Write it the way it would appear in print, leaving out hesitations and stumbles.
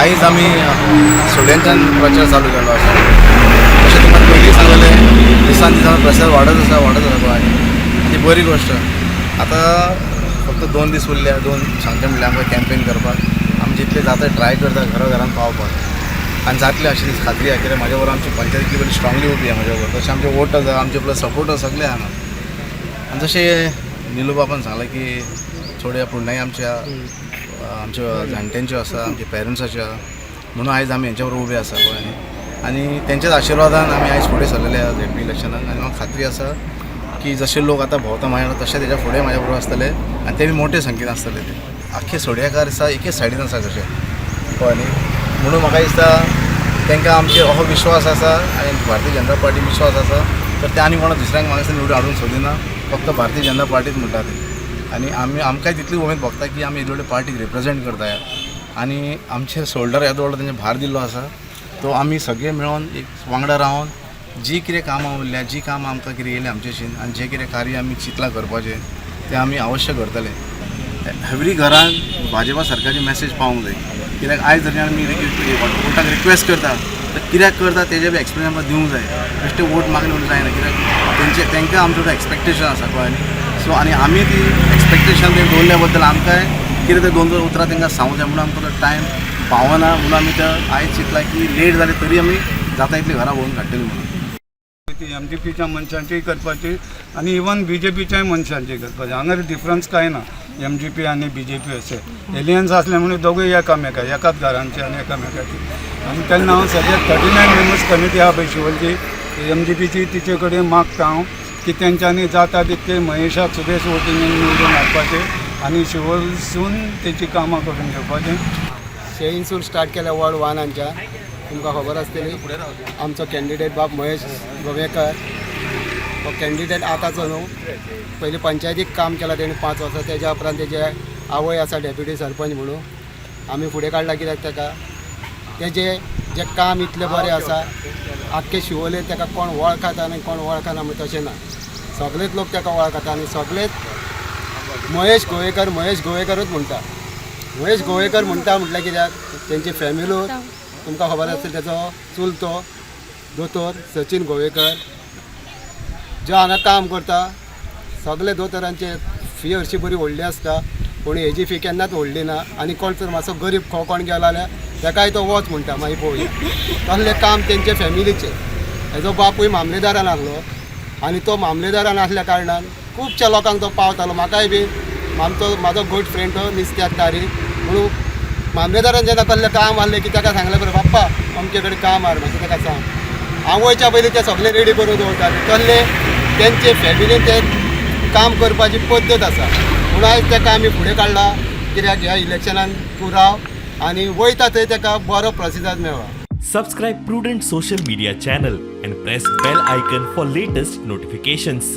आयज आमी सड्यांच्यान प्रचार चालू केलो आसा. तशें तुमकां पयलीं सांगलेलें, दिसान दिसान प्रचार वाडत आसा, वाडत आसा गोंयांनी. ती बरी गोश्ट. आतां फक्त 2 दीस उरल्या, दोन सांगचे म्हणल्यार आमकां कॅम्पेन करपाक. आमी जितले जाता ट्राय करता घरा घरान पावपाक आनी जातलें अशी खात्री आसा, कित्याक म्हाज्या बरोबर आमची पंचायत इतली बरी स्ट्रांगली उबी आहा म्हाज्या बरोबर. तशें आमचे वोटर्स आहा, आमचे प्लस सपोर्टर्स सगळे आहा हांगा. आनी जशें निलू बाबान सांगलें की थोड्या पुण्णाय आमच्या आमच्या जाणट्यांच्यो आसा, आमच्या पेरंट्साच्यो आसा, म्हणून आयज आमी हेंच्या बरोबर उबे आसा गोंयांनी आनी तेंच्याच आशिर्वादान आमी आयज फुडें सरलेले आसा झेडपी इलेक्शनाक. आनी म्हाका खात्री आसा की जशे लोक आतां भोंवता म्हाज्या, तशे तेच्या फुडें म्हाज्या बरोबर आसतले आनी ते बी मोटे संख्येन आसतले. ते आख्खे सड्याकार आसा, एकेच सायडीन आसा कशे, कळ्ळें न्ही? म्हणून म्हाका दिसता तांकां आमचेर असो विश्वास आसा आनी भारतीय जनता पार्टी विश्वास आसा, तर ते आनी कोणा दुसऱ्यांक म्हाका दिसता निवडून हाडूंक सोदिना, फक्त भारतीय जनता पार्टीच म्हणटा ते. आनी आमी आमकांय तितली उमेद भोगता की आमी येदो व्हडले पार्टीक रिप्रेझेंट करता आनी आमचे शोल्डर येदो व्हडलो तेंचे भार दिल्लो आसा, तो आमी सगळे मेळोन एक वांगडा रावन जी कितें कामां उरल्या, जी कामां आमकां कितें येयलें आमचेशीन आनी जें कितें कार्य आमी चिंतलां करपाचें, तें आमी अवश्य करतले. एवरी घरान भाजपा सरकारची मॅसेज पावोंक जाय, कित्याक आयज जरी आमी वोटाक रिक्वेस्ट करता तर कित्याक करता तेजें बी एक्सप्लेन आमकां दिवंक जाय. बेश्टे वोट मागले म्हणून जायना, कित्याक तेंचे तांकां आमचे एक्सपेक्टेशन आसा, कळ्ळें न्ही? सो आनी आमी ती एक्सपेक्टेशन ते दवरल्या बद्दल आमकांय कितें ते दोन दोन उतरां तांकां सांगूंक जाय, म्हणून आमकां तो टायम पावना, म्हणून आमी ते आयज चिंतलां की लेट जालें तरी आमी जाता इतली घरां भोंवून काडटली म्हणून. ती एमजीपीच्या मनशांची करपाची आनी इवन बीजेपीच्याय मनशांची करपाची. हांगा डिफरन्स कांय ना एमजीपी आनी बीजेपी अशें. एलियन्स आसले म्हणून दोगूय एकामेका एकाच घरांचे आनी एकामेकाची. आनी तेन्ना हांव सगळे 39 मेंबर्स कमिटी आहा पळय शिवोलची एमजीपीची, तिचे कडेन मागता हांव की तेंच्यांनी जाता तितके महेशाक सुबेज वोटींग निवडून हाडपाचें आनी शिवोलसून तेची कामां करून घेवपाचें. शेईनसून स्टार्ट केल्या वॉर्ड वानांच्या. तुमकां खबर आसतली, आमचो कॅन्डिडेट बाब महेश गोवेकर हो कॅन्डिडेट आतांचो न्हू. पयलीं पंचायतीक काम केलां तेणी 5 वर्सां. तेज्या उपरांत तेजे आवय आसा डेप्युटी सरपंच, म्हणून आमी फुडें काडला, कित्याक तेका तेजें जें काम इतलें बरें आसा. आख्खे शिवोले तेका कोण वळखता आनी कोण वळखना म्हण तशें ना, सगळेच लोक तेका वळखता आनी सगळेच महेश गोवेकर, महेश गोवेकरूच म्हणटा. महेश गोवेकर म्हणटा म्हटल्यार कित्याक तेंची फॅमिलू तुमकां खबर आसतली, तेजो चुलतो दोतोर सचिन गोवेकर जो हांगा काम करता. सगळे दोतोरांचे फी हरशी बरी व्हडली आसता, पूण हेजी फी केन्नाच व्हडली ना. आनी कोण जर मातसो गरीब खो कोण गेलो जाल्यार तेकाय तो वच म्हणटा, मागीर पळोवया. तसलें काम तेंचे फॅमिलीचें. हेजो बापूय मामलेदारान आसलो आनी तो मामलेदारान आसल्या कारणान खुबश्या लोकांक तो पावतालो. म्हाकाय बी आमचो म्हाजो गुड फ्रेंड तो निस्त्याक तारीख म्हणून मामलेदारान जेन्ना कसलें काम आहलें की ताका सांगलें, बरें बाप्पा, अमके कडेन काम आहा, मातशें ताका सांग. हांव वयच्या पयलीं ते सगळें रेडी करून दवरताले. तसले तेंचे फॅमिलीन ते काम करपाची पद्दत आसा, म्हणून आयज ताका आमी फुडें काडला, कित्याक ह्या इलेक्शनान तूं राव आनी वयता थंय ताका बरो प्रतिसाद मेळ्ळो. Subscribe Prudent Social Media channel and press bell icon for latest notifications.